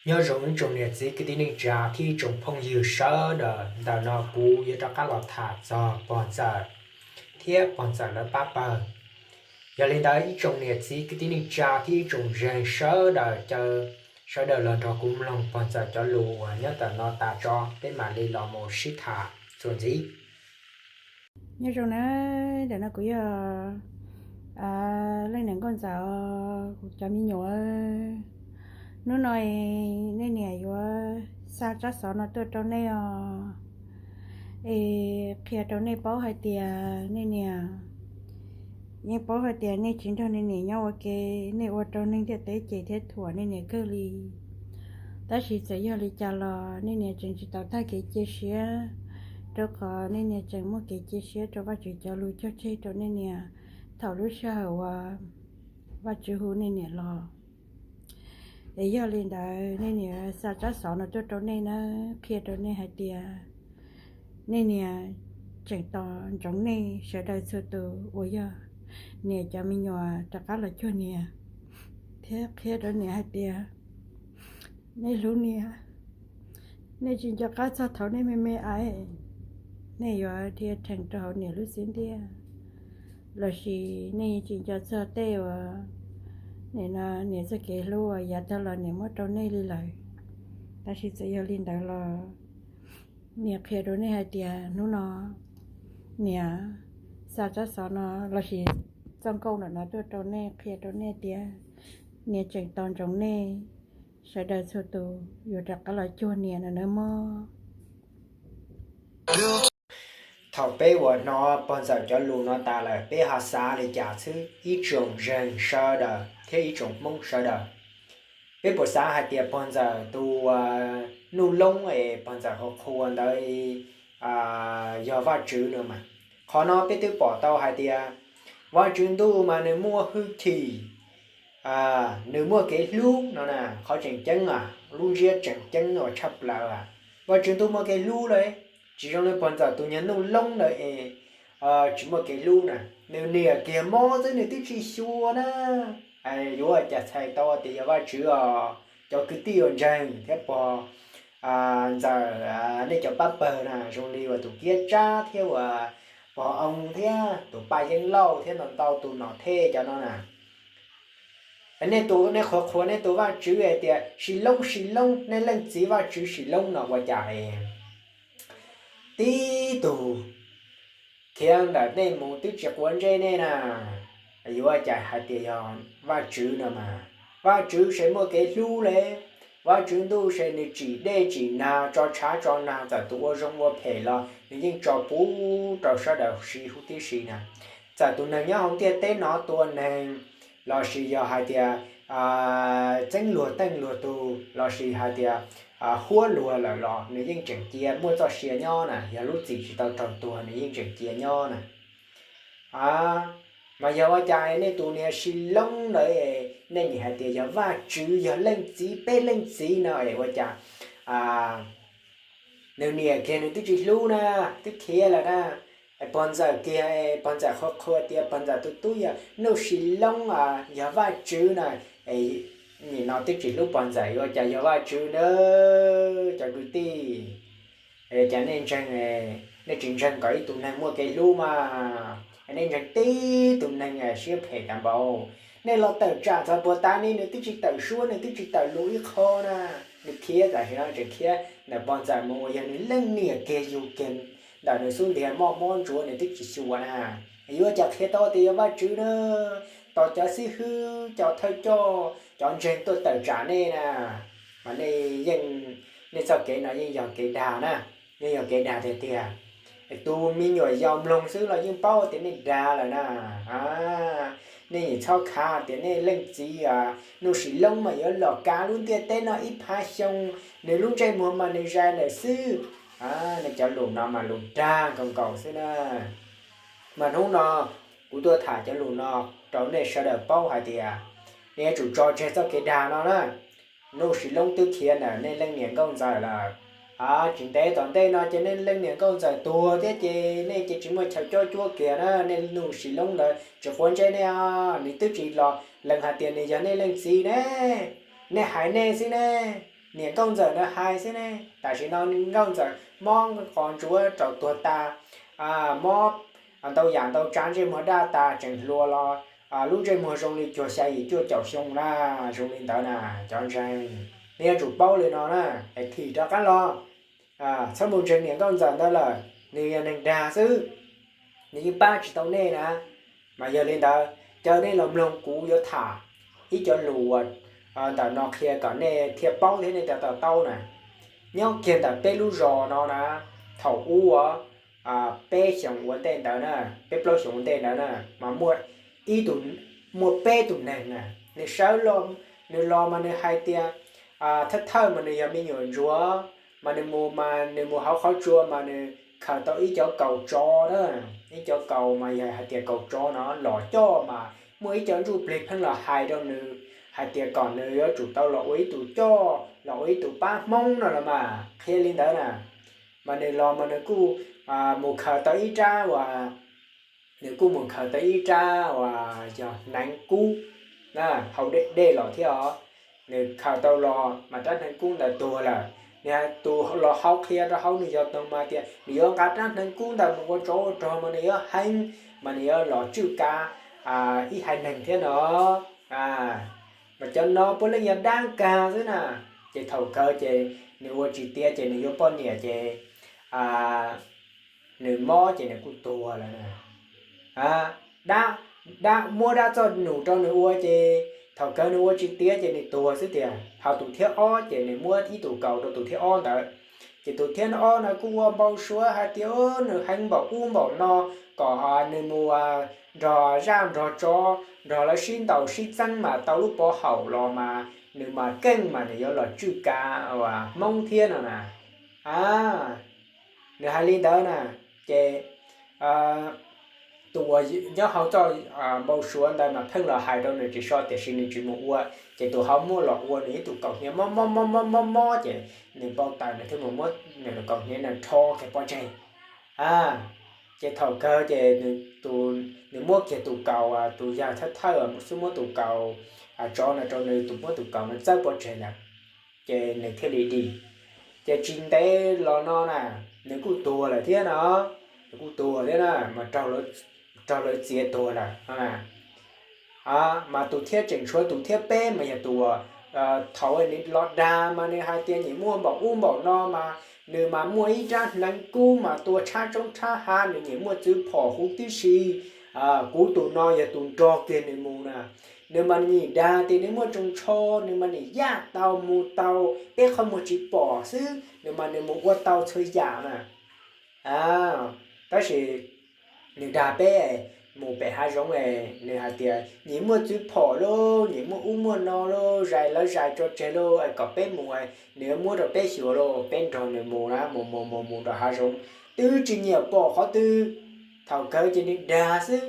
Nyob zoo ib tsoom niam txiv kwv tij neej tsa thiab ib tsoom phooj ywg sawv daws, ntawm no kuv yuav rov qab los tham txog pog ntxawm thiab pog ntxawm lawv pab pawg. Yog li ntawd ib tsoom niam txiv kwv tij neej tsa thiab ib tsoom ntseeg sawv daws, caw sawv daws los nrog kuv mloog pog ntxawm cov lus uas nyob ntawm no tas tso peb mam li los mus sib tham txuas ntxiv. Nyob zoo na, ntawm no kuv yog leej niam nkauj ntxawm, kuv cov me nyuam. Hnub no nej niam yuav xa tsab xov no tuaj rau nej os, es qhia rau nej paub hais tias nej niam, yeej paub hais tias nej tsis nrog nej niam nyob ua ke, nej ua rau neeg ntiaj teb cem thiab thuam nej niam kawg li. Tab sis txawm yog li cas los nej niam tseem tsis tau tag kev cia siab, rau qhov nej niam tseem muaj kev cia siab rau Vajtswv cov lus cog tseg rau nej niam thaum lub sij hawm uas Vajtswv hu nej niam los. Es yog li ntawd nej niam xa tsab xov no tuaj rau nej na, qhia rau nej hais tias nej niam tseem tos ntsoov nej sawv daws txhua tus uas yog niam cov me nyuam rov qab los cuag niam, thiab qhia rau niam hais tias nej hlub niam, nej tsis nco qab txog thaum nej me me ais, nej yuav dhia rhees rau hauv niam lub xib ntiag, lossis nej tsis nco txog tej uas nim no niam txoj kev hlub uas yav tag los niam muab rau nej li lawm. Tab sis txawm yog li ntawd los niam qhia rau nej hais tias hnub no niam xa tsab xov no lossis txoj nkauj ntawm no tuaj rau nej qhia rau nej tias niam tseem tos ntsoov nej sawv daws txhua tus yuav rov qab los cuag niam no nawb mog. Thaum peb uas hnov pog ntxawm cov lus no tas lawm peb ho xav li cas xwb ib tsoom ntseeg sawv daws thiab ib tsoom Hmoob sawv daws? Peb puas xav hais tias pog ntxawm tus Nuj Loob es pog ntxawm qhuas qhuas ntawd yog Vajtswv no mas? Qhov no peb twb pom tau hais tias Vajtswv ntuj mas nws muaj hwj chim, nws muaj kev hlub no na. Qhov tseem ceeb, lub ntsiab tseem ceeb uas tshaj plaws, Vajtswv ntuj muaj kev hlub lawm, tsis zoo li pog ntxawm tus nyuag Nuj Loob ntawd es tsis muaj kev hlub na. Nws niam kiag mob xwb nws twb tsis xyuas na. Yuav ua cas txhais tau tias yog Vajtswv os cov kwv tij uas ntseeg thiab pog ntxawm, nej cov pab pawg na, zoo li uas tus Kiab Tsab thiab uas pog Oo thiab tus Paj Yeeb Lauj thiab ntau ntau tus Nom Thej cov no na. Nej tus, nej qhuas qhuas nej tus Vajtswv hais tias Sis Loob, Sis Loob, nej leej txiv Vajtswv Sis Loob no ua cas es tib tug khiav ntawm nej mus twb tsis quav ntsej nej na? Yuav ua cas hais tias yog Vajtswv no mas? Vajtswv se muaj kev hlub li. Vajtswv ntuj se nws tsim dej tsim nag, tso tshav tso nag, txawm tus ua zoo ua phem los nws yeej tso puv rau sawv daws siv huv tib si na. Txawm tus neeg nyob hauv ntiaj teb no tua neeg, lossis yog hais tias txeeb luag teej luag tug, lossis hais tias huab luag lawm los nws yeej tseem cia muaj txoj sia nyob na, yog lub txim tsis tau raug tuag nws yeej tseem cia nyob na. Mas yog ua cas nej tus niag Sis Loob ntawd nej nim hais tias yog Vajtswv yog leej txiv, peb leej txiv no es ua cas nws niam kiag nws twb tsis hlub na, twb khiav lawm na? Pog ntxawm kiag, pog ntxawm qhuas qhuas tias pog ntxawm tus tub yog Nuj Sis Loob, yog Vajtswv na, nim no twb tsis hlub pog ntxawm, yuav ua cas yog Vajtswv na? Cov kwv tij, cas nej ntseeg, nej tsis ntseeg kom ib tug neeg muaj kev hlub mas, nej ntseeg tib tug neeg siab phem tas npaum. Nej los tawm tsam txog puag ta ni, nws twb tsis tawm suab, nws twb tsis tawm lus ib qho na, nws khiav tam sim no tseem khiav ntawm pog ntxawm mus uas yog nws leej niam kiag yug kiag ntawm nws xub ntiag moj mob ntsuav nws twb tsis xyuas na. Yuav ua cas qhia tau tias yog Vajtswv na? Tos cov xib hwb, cov thawj coj, cov ntseeg tuaj tawm tsam nej na, mas nej yeej, nej txoj kev no yeej yog kev dag na, yeej yog kev dag tiag tiag. Tus me nyuam yaus mloog xwb los yeej paub tias nej dag lawm na. Nej nim txhob khav tias nej leej txiv Nuj Sis Loob mas yuav los kav lub ntiaj teb no ib phav xyoo, nws lub ntsej muag mas nws zais lawm xwb. Nej cov lus no mas lus dag nkaus nkaus xwb na. Mas hnub no kuv tuaj tham cov lus no rau nej sawv daws paub hais tias nej yuav tsum tso tseg txoj kev dag no na. Nuj Sis Loob twb khiav ntawm nej leej niam nkauj ntxawm lawm. Tsis ntev tom ntej no ces nej leej niam nkauj ntxawm tuag thiab ces nej ces tsis muaj chaw cob cuab kiag na. Nej Nuj Sis Loob ntawd tsis quav ntsej nej, nws twb tsis los lees hais tias nws yog nej leej txiv ne, nej hais nej xwb ne. Niam nkauj ntxawm ntawd hais xwb ne, tam sim no nkauj ntxawm mob qos ntsuab rau tuag tas, mob ntau yam ntau tsav ntsej muag daj tas tseem hluas los lub ntsej muag zoo li cuag xya yim cuaj caum xyoo na, zoo li ntawd na. Cov ntseeg, nej yuav tsum paub li no na, es thim rov qab los, txhob mus ntseeg niam nkauj ntxawm ntawd lawm, nws yog neeg dag xwb, nws yeej pab tsis tau nej na. Mas yog li ntawd, caw nej los mloog kuv yuav tham ib cov lus uas ntawm no qhia kom nej thiaj paub thiab nej thiaj to taub na. Nyob kiag ntawm peb lub zos no na, thaum ub peb xyoos ua ntej ntawd na, peb plaub xyoos ua ntej ntawd na, mas muaj ib tug, muaj peb tus neeg na, nws sawv los, nws los mas nws hais tias, thawj thawj mas nws yog me nyuam ntsuag, mas nws mus mas nws mus hauv qhov tsua mas nws khaws tau ib cov kaus tsov na, ib cov kaus mas yog hais tias kaus tsov no los coj mas muaj ib cov ntsuj plig pheej los hais rau nws hais tias kom nws yuav tsum tau los ua ib tug coj, los ua ib tug pab Hmoob no los mas qhia li ntawd na. Mas nws los mas nws kuj mus khaws tau ib rab uas, nws kuj mus khaws tau ib rab uas yog hneev kub na, hauv dej los thiab os. Nws khaws tau los mas rab hneev kub ntawd tuag lawm. Nws tus los hauv qhia rau hauv nws yog toog mas tias nws yuav nqa rab hneev kub ntawd mus ua tsov ua rog mas nws yuav heev, mas nws yuav los tswj kav ib haiv neeg thiab no. Mas cov no puav leej yog dab kag xwb na. Ces thaum kawg ces nws ua tsis tiav ces nws yuav poj niam ces nws mob ces nws kuj tuag lawm na. Dab, dab muab dab txoj num rau nws ua ces thaum kawg nws ua tsis tiav ces nws tuag xwb tiag. Ho tus thib ob ces nws muab ib tus kaus rau tus thib ob ntawd. Ces tus thib ob no kuj ua npau suav hais tias nws heev npaum ub npaum no, kom nws mus nrog zaj nrog tsov nrog lawv sib ntaus sib txeeb mas tau lub pov haum los mas nws mas keej mas nws yuav los tswj kav uas Hmoob thiab no na. Nws hais li ntawd na, ces tus uas nyob hauv txoj npau suav ntawd mas pheej los hais rau nws tsis so tiam sis nws tsis mus ua, ces tus hauv muab los ua nws ib tus kaus hniav mob mob mob mob mob mob ces nws npau taws nws thiaj mus muab nws kaus hniav no rho kiag pov tseg. Ces thaum kawg ces nws muab kiag tus kaus, tus yawg thawj thawj xub muab tus kaus tsov no rau nws, tus muab tus kaus no txawb pov tseg lawm, ces nws thiaj li dim. Ces tsis ntev los no na, nws kuj tuag lawm thiab no, nws kuj tuag thiab na, mas raug lawv txiav tuag lawm. Mas tus thiab tseem tshuav tus thib peb mas yog tus uas thaum nws los dag mas nws hais tias nyiam muaj npaum ub npaum no mas nws mas muaj ib rab hneev kub mas tua tshab roob tshab hav, nws nyiam muaj txwv phom huv tib si. Kuv tus no yog tus nrog kiag nws mus na. Nws mas nyiam dag tias nws muaj tsoos tsho, nws mas nyiam yaj tau mus tau, peb qhov muag tsis pom xwb, nws mas nws mus ua tau txhua yam na. Tab sis nws dag peb mus pem hav zoov, nws hais tias nyiam muaj txwv phom lauj, nyiam muaj ub muaj no lauj, zais lawv zais tso tseg lauj, kom peb mus, nws yuav muab rau peb xyuas lauj, peb nrog nws mus na, mus mus mus mus rau hav zoov, twb tsis nyiam pom qhov twg. Thaum kawg ces nws dag xwb,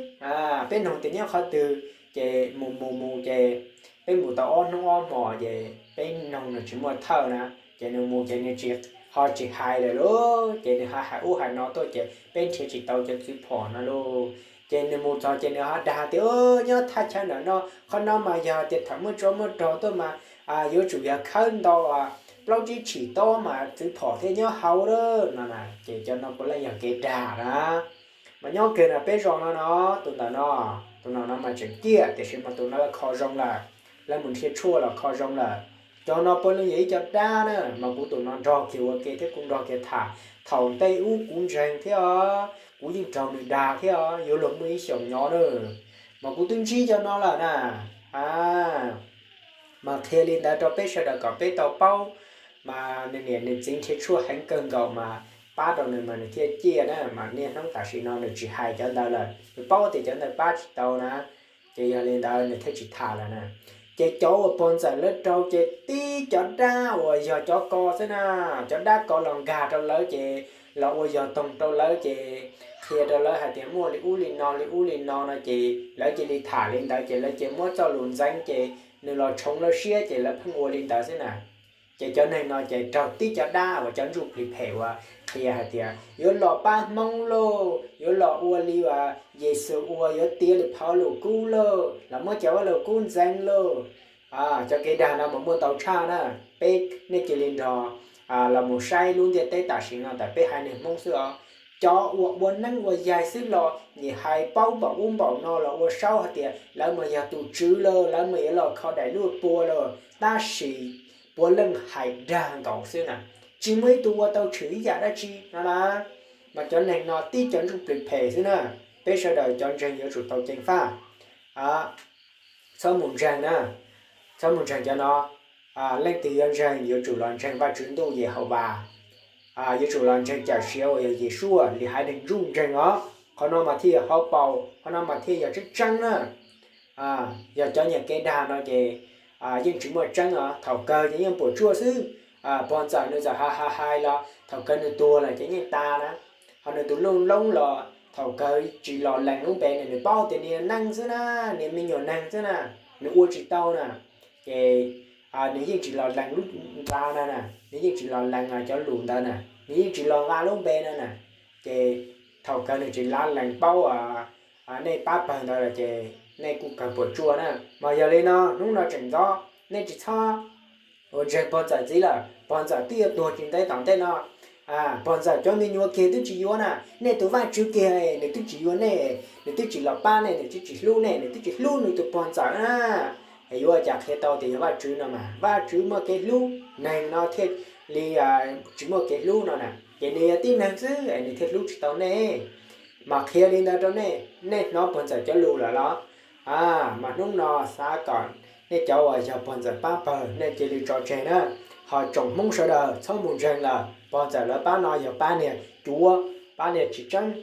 peb noog tias nyob qhov twg, ces mus mus mus ces peb mus tau ob hnub ob hmos ces peb noog nws tsis muaj thawj na, ces nws mus ces nws tsis, ho tsis hais lawm lauj, ces nws ho hais ub hais no tuaj ces peb nrhiav tsis tau cov txwv phom no lauj. Ces nws mus txog ces nws ho dag tias nyob thaj chaw ntawm no, qhov no mas yog tias thaum muaj tsov muaj rog tuaj mas yuav tsum yog khawb ntau plaub tsib tshim tob mas txwv phom thiaj nyob hauv lawm no na. Ces cov no puav leej yog kev dag na. Mas nyob kiag ntawm peb zos no no, tus ntawm no, tus no no mas tseem ciaj tiam sis mas tus no lawv kho zoo lawm, lawv mus nrhiav tshuaj los kho zoo lawm. Cov no puav leej yog ib co dab na, mas kuv tus no nrog kiag ua ke thiab kuv nrog kiag tham. Thaum ntej ub kuv ntseeg thiab os, kuv yeej raug nws dag thiab os, yuav luag muaj ib xyoos nyob na, mas kuv twb ntsib cov no lawm na. Mas qhia li ntawd rau peb sawv daws kom peb tau paub. Mas nws niam nws txiv nrhiav tshuaj heev kawg nkaus mas pab rau nws mas nws thiaj ciaj na, mas niaj hnub tam sim no nws tsis hais cov ntawd lawm, nws paub tias cov ntawd pab tsis tau na, ces yog li ntawd nws thiaj tsis tham lawm na. Ces cov uas pog ntxawm lawv raug ces tib cov dab uas yog cov ko xwb na, cov dab ko los nkag rau lawv ces los ua yog toog rau lawv ces qhia rau lawv hais tias muaj li ub li no li ub li no no ces lawv cia li tham li ntawd ces lawv cia muab txoj lus ntxeev ces nws los tshoov lawv siab ces lawv pheej ua li ntawd xwb na. Ces cov neeg no ces raug tib cov dab uas cov ntsuj plig phem uas qhia hais tias yuav los pab Hmoob lauj, yuav los ua li uas Yexus ua, yuav tiav li phau lus kub lauj, los muab cov vaj lus kub ntxeev lauj. Cov kev dag no mas muaj ntau tshaj na. Peb, nej cia li nrog los mus saib lub ntiaj teb tam sim no ntawm peb haiv neeg Hmoob xwb os. Cov uas ua neeb ua yaig xwb los nim hais paub npaum ub npaum no los ua saub hais tias lawv mas yog tus tswv lawm, lawv mas yuav los kho daim luj pua lawm, tab sis puav leej hais dag nkaus xwb na. Tsis muaj ib tug ua tau tshwm ib yam dab tsi no na. Mas cov neeg no tib cov ntsuj plig phem xwb na. Peb sawv daws cov ntseeg yuav tsum tau ceev faj, txhob mus ntseeg na. Txhob mus ntseeg cov no. Leej twg yuav ntseeg yuav tsum los ntseeg Vajtswv ntuj Yehauvas, yuav tsum los ntseeg cawm siav uas yog Yesuas li haiv neeg Ntsuj ntseeg os. Qhov no mas thiaj yog hauv paus, qhov no mas thiaj yog tseeb tseeb na. Yog cov nyiam kev dag no ces yeej tsis muaj tseeb os, thaum kawg ces yeej puas tsuaj xwb. Pog ntxawm nws txawm hais hais hais los thaum kawg nws tuag lawm ces yeej tas na. Ho nws tus lub loob los thaum kawg tsis los lees lub npe ne, nws paub tias nws neeg xwb na, nws me nyuam neeg xwb na, nws ua tsis tau na. Ces nws yeej tsis los lees lub nra na, nws yeej tsis los lees cov lus ntawd na, nws yeej tsis los nqa lub npe no na. Ces thaum kawg nws tsis lav lees paub nej pab pawg ntawd lawm ces nej kuj kawg puas tsuaj na. Mas yog li no hnub no tseem ntxov nej tsis txhob ua ntseeg pog ntxawm ntxiv lawm, pog ntxawm twb yuav tuag tsis ntev tom ntej no. Pog ntxawm cov me nyuam kiag twb tsis yuav na, nej tus Vajtswv kiag nws twb tsis yuav nej, nws twb tsis los pab nej, nws twb tsis hlub nej, nws twb tsis hlub nws tus pog ntxawm na. Es yuav ua cas qhia tau tias yog Vajtswv no mas? Vajtswv muaj kev hlub, neeg no thiaj li tsis muaj kev hlub no na. Ces nws yog tib neeg xwb es nws thiaj hlub tsis tau nej. Mas qhia li ntawd rau nej, nej hnov pog ntxawm cov lus lawm los? Mas hnub no xav kom nej cov uas yog pog ntxawm pab pawg nej cia li tso tseg na. Ho tsoom Hmoob sawv daws txhob mus ntseeg lawm, pog ntxawm lawv pab no yog pab niag cuav, pab niag tsis tseeb.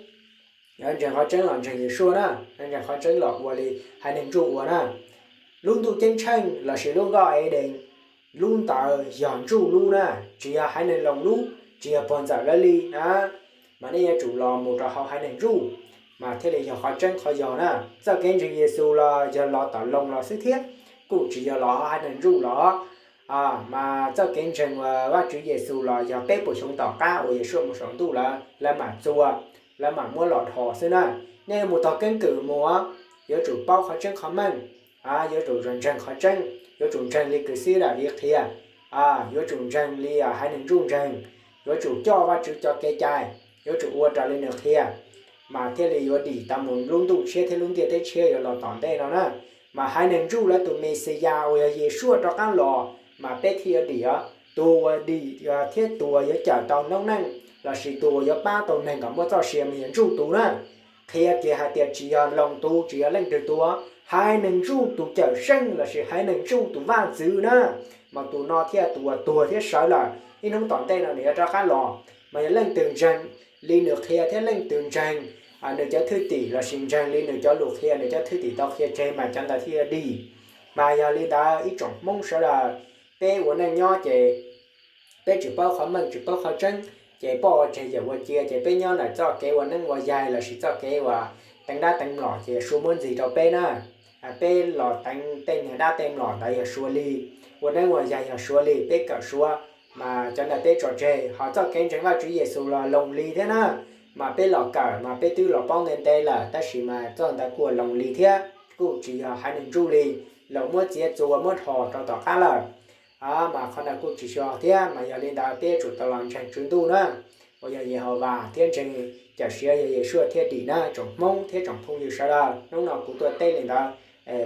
Ntseeg qhov tseeb los ntseeg Yesuas na, ntseeg qhov tseeb los ua li haiv neeg Ntsuj ua na. Lub ntuj ceeb tsheej lossis lub nkoj Edees, lub ntawd yog Ntsuj lub na, tsis yog haiv neeg Loos lub, tsis yog pog ntxawm lawv li na. Mas nej yuav tsum los mus rau hauv haiv neeg Ntsuj mas thiaj li yog qhov tseeb qhov yog na. Txoj kev ntseeg Yexus los yog los tom Loos los xwb thiab, kuj tsis yog los hauv haiv neeg Ntsuj los. Mas txoj kev ntseeg uas Vajtswv Yexus los yog peb puas xyoo tom qab uas Yexus mus saum ntuj lawm lawv mam txua, lawv mam muab los dhos xwb na. Nej mus taug keeb kwm mus, yuav tsum paub qhov tseeb qhov meej, yuav tsum ntseeg qhov tseeb, yuav tsum ntseeg li Kwv Xib Daviv qhia, yuav tsum ntseeg li haiv neeg Ntsuj ntseeg, yuav tsum coj Vajtswv cov kev cai, yuav tsum ua raws li nws qhia, mas thiaj li yuav dim tau mus lub ntuj tshiab thiab lub ntiaj teb tshiab yuav los tom ntej no na. Mas haiv neeg Ntsuj lawv tus Mexiyas uas yog Yexus rov qab los mas peb thiaj yuav dim os. Tus uas dim thiab tus uas yuav cawm tau noob neej lossis tus uas yuav pab tau neeg kom muaj txoj sia mas yog Ntsuj tus na. Qhia kiag hais tias tsis yog Loos tus, tsis yog leej twg tus, haiv neeg Ntsuj tus cawm seej lossis haiv neeg Ntsuj tus vaj ntxwv na. Mas tus no thiaj tus uas tuag thiab sawv lawm, ib hnub tom ntej no nws yuav rov qab los. Mas yog leej twg ntseeg li nws qhia thiab leej twg ntseeg nws cov thwj tim lossis ntseeg li nws cov lus qhia, nws cov thwj tim tau qhia tseg mas cov ntawd thiaj yuav dim. Mas yog li ntawd ib tsoom Hmoob sawv daws, peb ua neej nyob ces peb tsis paub qhov meej tsis paub qhov tseeb, ces poj ua tseg yawm ua cia, ces peb nyob ntawm txoj kev ua neeb ua yaig lossis txoj kev uas teev dab teev mlom ces Suav muab ntxiv rau peb na. Peb los teev tej niag dab tej mlom ntawd yog Suav li, ua neeb ua yaig yog Suav li, peb kawm Suav, mas cov ntawd peb tso tseg. Ho txoj kev ntseeg Vajtswv Yexus los Loos li thiab na, mas peb los kawm mas peb twb los paub ntev ntev lawm, tab sis mas txoj ntawd kuj Loos li thiab, kuj tsis yog haiv neeg Ntsuj li, Loos muab txiav txuas muab dhos rau tom qab lawm. Mas qhov ntawd kuj tsis yog thiab, mas yog li ntawd peb yuav tsum tau los ntseeg Tswv Ntuj na, uas yog Yehauvas thiab ntseeg cawm siav yog Yexus thiaj dim na tsoom Hmoob thiab tsoom phooj ywg sawv daws. Hnub no kuv tuaj teb li ntawd,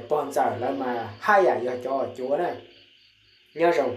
pog ntxawm lawv mas haj yam yog cov cuav na. Nyob zoo.